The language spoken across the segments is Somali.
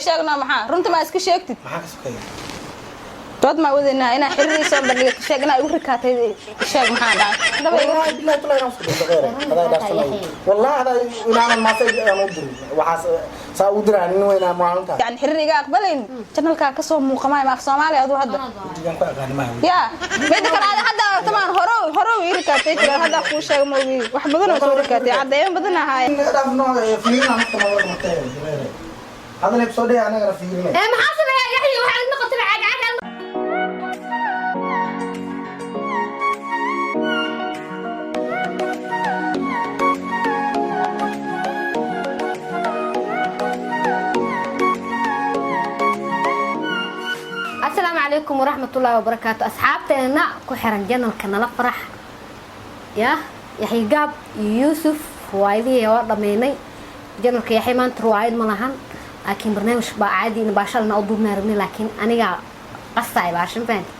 Sheegno maxaa runta ma iska sheegtid? Maxaa ka sokeeya? Dood maa wadaynaa inaa xiriir soo bandhiga sheeg, inaa igu rikaatay sheeg, maxaa dhacay? Wallahi billahi tallahi inaan isku daydo qeere adaa dhaafsanay, wallahi adaa inaanan maasay aan u dirin, waxaas saa u diraa nin weynaa maalinta. Yani xiriir iga aqbalayn channelkaa kasoo muuqamaayo ma af Soomaali aduu hadda. Wejigaan ku aqaani maaha. Ya mida kale ada hadda tamaan horo horo ii rikaatay jira, hadda kuu sheego moogi wax badan oo soo rikaatay, caddeeyo badan ahaay. Dhaafno fiirina nafta nooga dhimatay qeere hadda leeb soo dheh anagana fiirinay. Ee maxaa sameeyaa Yaxya? Waxaad noqotay caag caag. Asalaamu calaykum waraxmatullaahi wabarakaatu, asxaabteena ku xiran channelka Nala Farax. Ya Yaxya Gaab iyo Yuusuf riwaayadihii waa dhameynay. Channelka Yaxya maanta riwaayad ma lahan, laakiin barnaamij baa caadi in baashalna u duubnaa rabnay, laakiin anigaa qasaay baashan fahanti.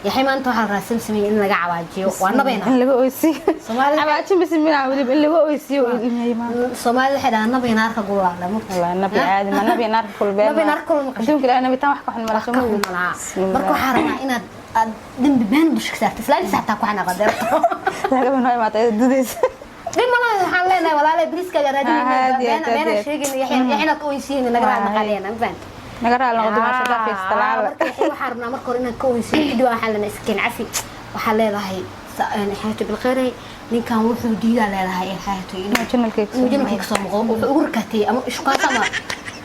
Yaxya maanta waxaa la raadsan sameeyey in laga cabaajiyo, waa nabayna. In laga oysiyo. Soomaalida cabaajin bisi minaa weliba in laga oysiyo ilmihii maanta. Soomaalida waxay dhahaan nabi naarka gulaala mugta. Wallahi nabi caadi ma nabi naarka kulbeen. Nabi naarka kulma maqashay. Adduunka ilaahay nabi tan wax ka xun mala wax ka xun malaha. Marka waxaa rabaa inaad aad dembi been dusha ka saarta, islaantiisa xataa ku xanaaqa deerto. Laga noo imaatay iyada dudaysa. Dhib malaha, waxaan leenahay walaalay bariiskaaga Ah, aad iyo aad, raadinayna, beena aad iyo sheegayna Yaxya inaad ka oysiin naga raad naqaleena ma fahanti. Naga raali noqdo maasha daafis talaala. Marka waxaan rabnaa marka hore inaan ka oysiin, kadib waxaan leenahay iskeen cafi. Waxaa leedahay xayato bilkhayre, ninkan wuxuu diidaa leedahay xayato Inuu channelkayga kasoo inuu channelkayga kasoo muuqdo, wuxuu ugu rakaatay ama ishqaas ama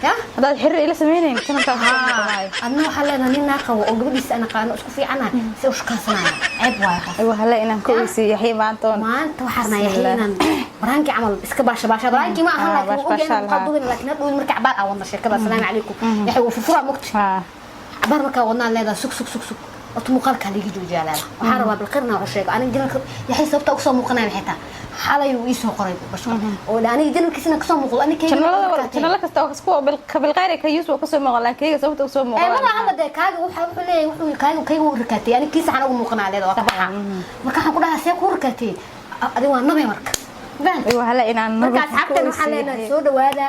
ya haddaad xiriir ila sameynayn channelkaa kasoo muuqamaayo. Adna waxaa leedahay nin naa qabo oo gabadhiisa aan aqaano isku fiicana si u shukaansanaya, ceeb waayo waxaas. Igu hale inaan ka oysiiyo Yaxya maanta oon. Maanta waxaa rabnaa Yaxya inaan baraankii camal iska baasha baasha, baraankii ma ahan, Ah, laakiin wuu ogyahay baasha inaan lahaa. duubina, laakiin hadhow marka cabaar aan wadna sheekada, asalaamu calaykum Yaxya wuu furfuraa mugti. Cabaar markaa wadnaa leedahay sug sug sug sug, horta muuqaalkaa liiga joojiyaa leedahay. Waxaan rabaa bilqirna wuxuu sheego aniga channelka Yaxya sababta ugu soo muuqanaya maxay tahay? Xalay uu iisoo qoray bashqo oo dha aniga channelkiisina kasoo muuqdo aniga kayga Channelada channelo kasta oo kuwa bilqayr ka Yusuf oo kasoo muuqan, laakiin kayga sababta usoo ee muuqan. maba hadda dee kaaga waxa wuxuu leeyahay wuxuu kaaga kayga wuu rakaatay, aniga kiisa waxaan ugu muuqanaa leedahay waa ka baxa. Marka waxaan ku dhahaa see kuu rakaatay adiga? Waa nabay marka. Fahant? Igu hale inaan Marka nabi asxaabteen waxaan leenahay soo dhawaada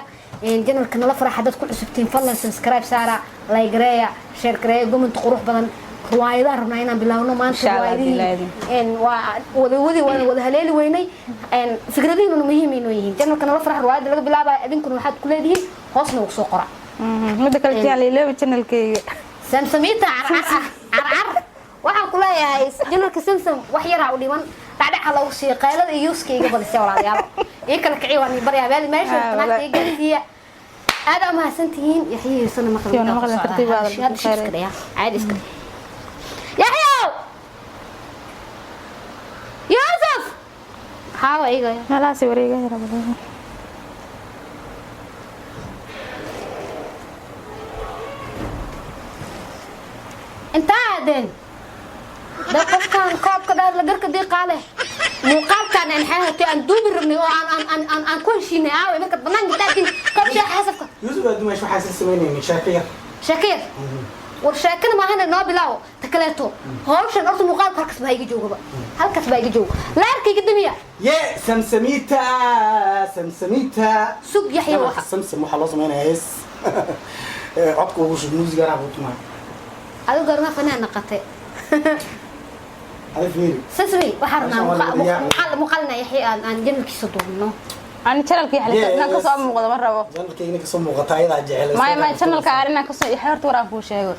channelka Nala Farax. Haddaad ku cusubtiin fadlan subscribe saara, like gareeya, share gareeya, comment qurux badan. Riwaayadaha rabnaa inaan bilaawno maanta. Insha Allah, Riwaayadihii waa wada wadi waan wada haleeli weynay, fikradihiinuna muhiim inoo yihiin. Channelka Nala Farax riwaayada laga bilaabaya, idinkuna waxaad ku leedihiin hoosna ugu soo qora. Midda kale tiyaa liiloobi channelkayga. Samsamiita carcar carcar, waxaan ku leeyahay channelka Samsam wax yaraa u dhiman, dhacdhaca loogu siiyo qaylada iyo yuuska iga badisay. Walaalayaal ii kala kiciya, waan ii baryaa meel meesha Ah, naagta ii gaarsiiya. Aad aa mahadsantihiin. Yaxyihiisana maqlin. Yoona maqlin, tartiib aad Hadda shib iska dhaya, caadi iska dhaya. Yaxyow, Yuusuf haawa iga. Meelahaasi wareegaya rabaa. Intaa aadeen da qofkan koobka dhaar la garka diiqaa leh, muuqaalkan aan xahatay aan duubi rabnay oo aan aan aan aan aan ku heshiinay aaway? Markaad banaanka taagtin koob shaaxa xasabka. Yuusuf waa dumash, waxaa isla samaynayna sheeko yar. Sheeko yar? War sheekada maahana, noo bilaawo ta kaleeto hawshan. Horta muuqaalka halkas baa iga joogaba, halkas baa iga jooga, laarkayga damiya. Ye samsamita samsamita. Sug Yaxya. Channelka Waxa Samsam waxaa loo samaynayaa hees. Ee, codka ugu shub muusiga anaa kuu tumaa. Adigu goormaa fanaan naqatay? Adi fiiri. Sasmi waxaa rabnaa Meeshan waa laga yaabay. muuqaalna Yaxya aan channelkiisa duubno. Ani channelka Yaxya inaan kasoo muuqdo ma rabo. Channelkayna kasoo muuqata ayadaa jecel. Maya maya, channelka aan inaan kasoo Yaxya horta war aan kuu sheego.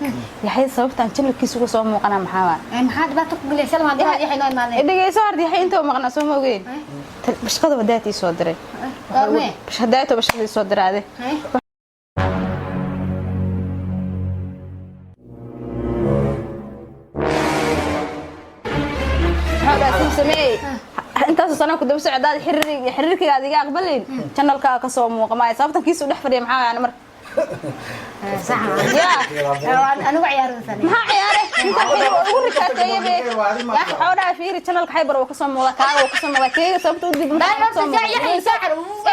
Yaxya sababtaan channelkiisa uga soo muuqanaa maxaa waa? Maxaa dhibaato ku geliyay shalma haddii Yaxya noo imaadeen? Dhegeyso horta, Yaxya inta maqnaa soo ma ogeyn bashqada wadaad ii soo diray. Goormee? Hadaayto bashqada ii soo diraade. Maxaa sameeyey intaasoo sana ku daba socdaad xiriirkayga aad iga aqbalayn channelkaa kasoo muuqa maayo, sababtan kiisu dhex fadhiya maxaa waay? Marka ya Anigu ciyaaraysan. Maxaa ciyaare? Inta xiri waa ugu rikaateeye be. Waxaa dhahay fiiri, channelka Xaybar waa kasoo muuqda, kaaga waa kasoo muuqda, keyga sababta u dib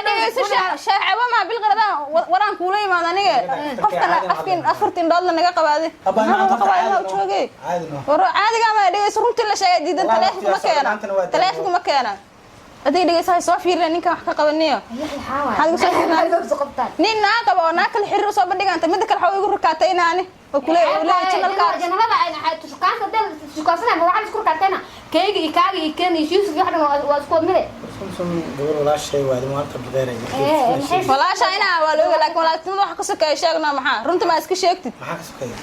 dhegeyso. Shaacabo maa bilqaradaan waraan kuula yimaado aniga qofkana afkin afartin dhoodla naga qabaade maxaa qabaade ma joogay? Caadi no. War caadiga ma dhegeyso, runtii la sheegay diidan. Wallahi Taleefanka ma waqtigaas keena. maantana waa Taleefanka ma keena. Adiga dhegeysa, soo fiirina ninkan wax ka qabanayo. Maxaad igu soo fiirinaa? Nin naa qaba oo naa kale xiriir usoo bandhiganta, mida kale waxaa igu rakaatay inaani oo kule leeyahay channelkaa. Janalada ay shukaansa waxaa isku rakaatayna kayga iyo kaaga iyo keen iyo Yuusuf iyo wax dhan waa isku wad mide. Samsam gabar walaashay waa maanta bilqeyr. Walaasha inaa waa looga, laakiin walaaltinimada wax ka sokeeya sheegno. Maxaa runta maa iska sheegtid? Maxaa ka sokeeya?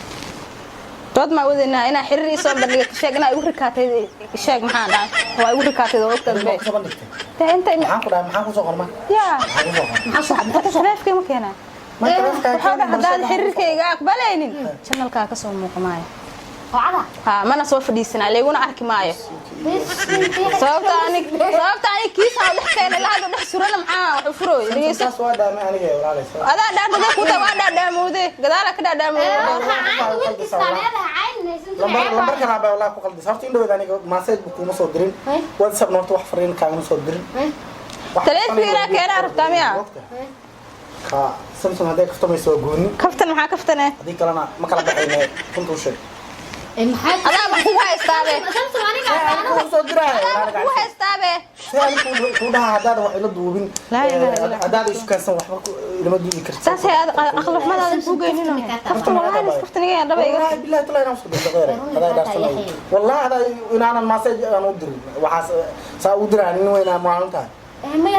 Dood maa wadanaa inaa xiriir ii soo bandhigay. Sheeg inaa igu rikaatay, sheeg. Maxaa dhacay? Waa igu rikaatay oo ogtaad be. Maxaa kusoo bandhigtay? Dee intay Maxaan ku dhahay? Maxaan kusoo qorma? Yaa. Maxaan kusoo qorma? Taleefkay ma keenaa? Ma taleefkaa Waxaa keenin, dhahay haddaad balse xiriirkayga aqbalaynin, channelkaa ka soo muuqa maayo. Oo cada. Ha mana soo fadhiisanaa, layguna arki maayo. Sababta ani kiisaan u dhex keenay ilaa hadda dhex surana, maxaa wax u furooy? Dhegeyso. Taas waa dhaamay aniga ee walaalaysa. Adaa dhaadhadee kuta waa dhaadhaamowde, gadaala ka dhaadhaamowde. Lambar kale baa wallahi ku qaldis. Horta indhoweed aniga message buu kuma soo dirin. WhatsApp horta wax fariin kaagama soo dirin. Wax Taleefanka inaa keenaa rabtaa miya? Ka Samsung hadday kaftamayso waa gooni. Kaftan maxaa kaftane? Haddii kalena ma kala baxayne, runta u sheeg. Adaa ma kugu haystaabe? Aniga soo diraayo. Adaa ma kugu haystaabe? Si aniga kuu dhaha haddaadan wax ila duubin, Laa ilaaha illa. haddaadan ishukaansan waxba ilama duubi kartid. Saasay aqal xumadaada kuu geynino. Kaftan wallahi kaftan iga dhaba iga. Wallahi billahi taala inaan isku daydo qeyr adaa dhaarsanay. Wallahi adaa inaanan message aan u dirin. Waxaas saa u diraa nin weynaa maalintahay. Ma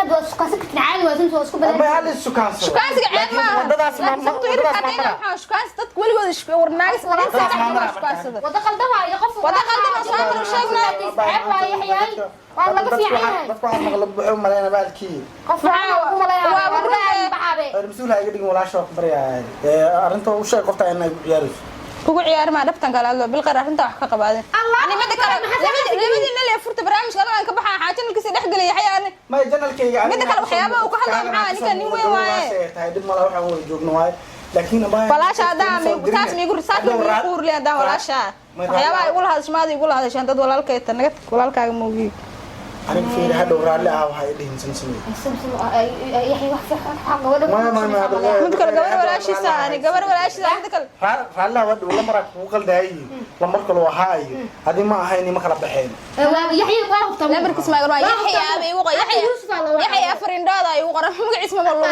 hal ishukaansan. Shukaansiga ceeb maaha. Wadadaas ma Laakiin sababtu iri wadadaas ma kaatayna mara. maxaa shukaansi dadka weligood warnaagis Wadadaas ma mara. shukaansada. Wada qaldan waayo qof. Wada qaldan oo soo mar u sheegnaa. Ceeb waayo Yaxyaay, waa laga fiican yahay. Dadku waxaa maqla wuxuu maleynaa baalkii. Qof waxaa ugu maleeyaa Waa run. Baxaabe. Reer mas-uul ha iga dhigin, walaasha waa ku baryahay. Arrinta u sheeg qofta inay ku ciyaarayso. Kugu ciyaar maa, dhabtan kala hadlo bilqar, arrinta wax ka qabaadeen. Allah Ani mida kale labadiina lee furta barnaamijka, aniga aan ka baxaa xaajanalkiisa dhex gelaya Yaxyaani. May janalkayga. Mida kale waxyaabaha uu ka hadlayo maxaa? Ninkan nin weyn waaye. Tahay dhib mala waxaan wada joogno waaye, laakiin abaa Walaasha haddaan taas miigu saas miigu quurle haddaan walaasha waxyaabaha igula hadasho maada igula hadashaan dad walaalkay ta naga walaalkaaga moogiy. Aniga fiiri, hadhow raalli ah waxay dhihin Samsam. Mid kale gabar walaashiisa, ani gabar walaashiisa mida kale. Raalli ah hadhow lambaraa kugu qaldaayay, lambar kaloo ahaa iyo haddii ma ahayn ma kala baxeen. Lambarkiis ma waa Yaxya aba igu qor Yaxya. Yaxya afar indhooda igu qoran, magaciis ma lumo.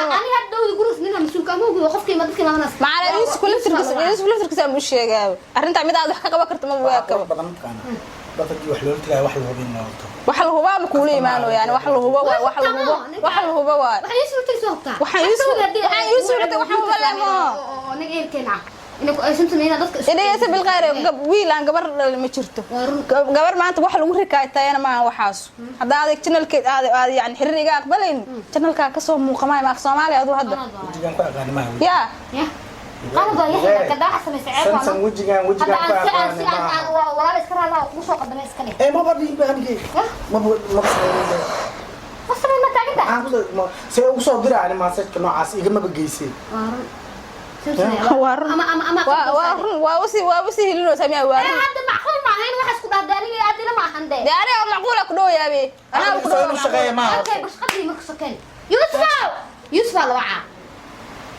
Macala Yuusuf laftirkiisa, Yuusuf laftirkiisa aan u sheegaa arrintaa mid aad wax ka qaban karto ma waa Qurux kaba. Badan mataqaanaa dadka haddii wax loola tagaayo wax la hubin noolto. Wax la hubaa ma kuula imaano, yani wax la hubo waa wax la hubo, wax la hubo waa waxaan Yuusuf waxaan hubo lemo. Idhageysa bilqeyr, wiil aan gabar dhalin ma jirto. Gabar maanta wax lagu rikaaytayana maaha waxaas. Hadda adag channelkeed aad aad yani xiriir iga aqbalayn, channelkaa kasoo muuqa maayo. Maaf Soomaaliya aduu hadda. Wejigaan ku aqaani maaha. Yaa. Samsam wejigaan ku aqaani maaha. Ee maba dhihin ba anigay maba maba samaynin. Maxaan kusoo see ugu soo diraa ani message-ka noocaas igamaba geysay. Waa run, waa run, waa usii hilinaysaa miyaa? Waa run. Hadda macquul ma ahayn waxa isku dhahday aniga aadina ma ahan dee. Dee aniga macquula ku dhowayaabe, anaa ku Soo inuu shaqeeya maaha. Okay, bashqadii marka sokeen Yuusuf, Yuusuf la wacaa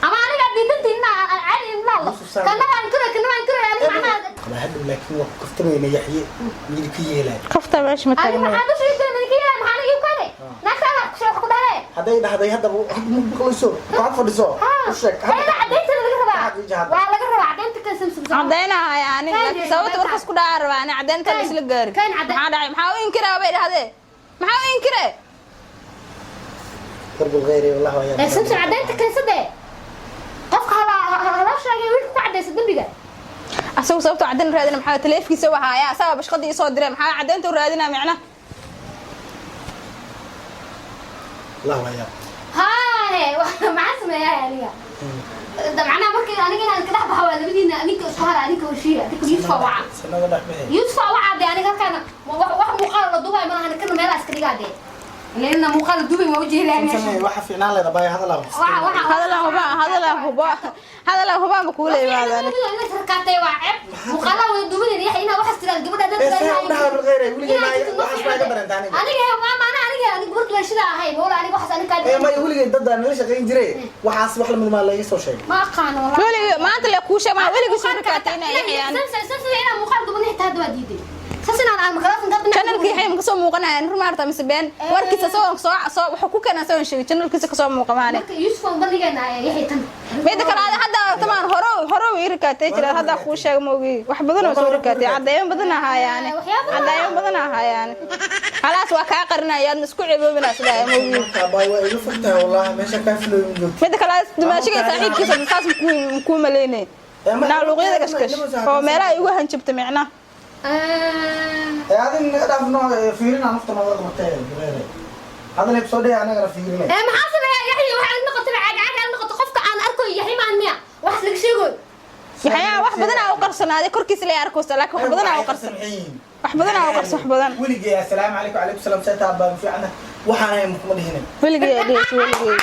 ama aniga diidantiin ma caadi ma la Yuusuf Saam. Kana waan kura, kana waan kura aniga macnaha. Qaba hadhow, laakiin waa ku kaftamayna Yaxye miyidi ka yeelay. Kafta meesha ma aniga taagna. maxaa dusha ii galay madinka yeelay? Maxaa aniga igu keenay naagta ana wax ku dhahay? Hadday dhahday haddaba hadda ma maqlayso, waxaad fadhiso u sheeg. Ayada cadaynta laga rabaa. Xaqiiji hadda. Waa laga rabaa cadaynta kan Samsam. Cadaynaha yani, laakiin sababta warkaas ku dhacaa rabaa ani cadaynta la isla gaarin. Kan caddayn. Maxaa dhacay? Maxaa u inkiraa bay dhahdee? Maxaa u inkire? Qurb alkhayr wallahi waa Ee Samsam, cadaynta keensade qofka hala hala sheegay wiilka ku cadaysa dambiga. Asagu sababta caddayn raadina maxaa? Taleefkiisa waxaa asaga bashqadii isoo diray, maxaa caddaynta u raadinaa micna? Allah waa yaab. Haye, maxaa sameeyaa aniga? Macnaha markii aniga inaan ka dhex baxo waa labadiina ninka isku hara, ninka heshiiya, ninka Yuusuf waca. Sanada dhex bixi. Yuusuf waca dee, aniga halkaana wax muuqaal la duubay ma lahan, kana meelaha iska dhigaa dee, ilaa muuqaal la duubay waa ujeedaa meesha. Samsam waxa fiicnaan leeda baay hadal aan. Waxa waxa Hadalaan huba, hadalaan huba, hadalaan hubaan ba kuula imaadaan. Rakaatay waa ceeb muuqaalaha wada duubanayna Yaxya inaa waxaas tiraad gabadha dad. Ee see u dhahaa bilkhayr weligay ma waxaas baa iga dareenta aniga. Aniga maama ana aniga aniga gabadh waan ahay mawla aniga waxaas aniga Ee may weligay dad aan la shaqayn jiray waxaas wax lamid maa laga soo sheegay. Ma aqaano wallahi. Weligii maanta la kuu sheeg maa weligii soo rakaatay inaa Yaxyaan. Samsam, Samsam inaa muuqaal duuban xitaa hadda waa diiday. Saas inaan aan microphone ka dhinac. Channelkii Yaxya ma kasoo muuqanaya run maarta mise been? Warkiisa isagoo soo wuxuu ku keenaa isagoon sheegin channelkiisa kasoo muuqamaane. Marka Yusuf aan bandhigaynaa Yaxya tan. Mida kale ada hadda tamaan hore hore ii rikaatay jira, hadda kuu sheeg moogi, wax badan oo soo rikaatay, caddeeyo badan ahaayaane, caddeeyo badan ahaayaane. Halaas waa kaa qarinaya, aadna isku ceeboobinaa sidaa moogi. Marka baay waa iga fogtahay wallahi, meesha kaa filayo ma joogto. Mida kale dumaashiga saaxiibkiisa saas makuu maleynay naa luuqyada gashgash oo meelaha igu hanjabta micnaha. Ee adin naga dhaaf noo fiirina nafta nooga qabatay biqeere. Hadal ay soo dhigay anagana fiirinay. Ee maxaa sameeyaa Yaxya? Waxaa noqotay caag caag aad noqotay. Qofka aan arko Yaxya maan miya waxaas laga sheegoy? Yaxyaa wax badan aa u qarsanaaday, korkiisa la arkoosa, laakiin wax badan aa u qarsan, wax badan aa u qarsan, wax badan. Weligay assalaamu calaykum, calaykum salaam, see taa baan fiicana, waxaan ahay kuma dhihinay. Weligay aa dhehaysa weligay.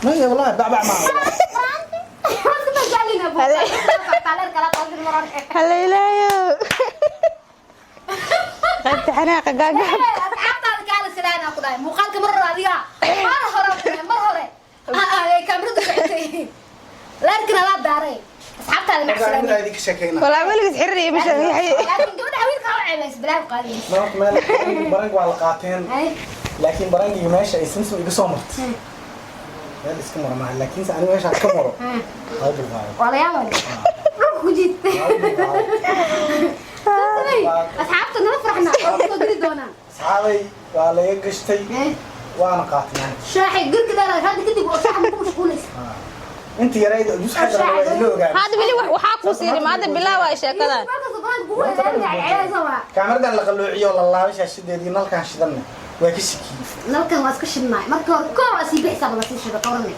Maya wallahi bacbac maaha. Haleelaayo qaybta xanaaqa gaagaab. Asxaabtaada kaala silaana ku dhahay muuqaalka mar hore, adiga mar hore ku dhahay, mar hore kaamiradu socotay, laarkina laa daaray. Asxaabtaada Marka macsalaamin. aniga idinka sheekayna. Walaa weligiis xiriir iyo masha Yaxya. Laakiin gabadha wiilka ha u ceebaysa bilaa qaadaysa. Maanta meel barank waa la qaateen, laakiin barankiga meesha ay Samsam iga soo martay meel iska mara maaha, laakiinse aniga meeshaan ka maro waa dulqaaday. Waa la yaabay dhulka ku jiid. Asxaabta nala farxna oo soo geli doonaan. Asxaabay, waa laga gashtay waana qaatay maanta. Shaaxi gurka dheer hadda kadib oo shaax ku mashquulaysa. Inta yarayd jus xagga waa ila ogaan. Hadda weli waxaa kuu siiri maanta bilaaway sheekadan. Kaamiradan la qalloociyo, la laabay shaashadeedii, nalkaan shidanna waa ka shikiyey. Nalkan waa iska shidnaay marka hore, koo waa sii bixisa, la sii shida qawrane.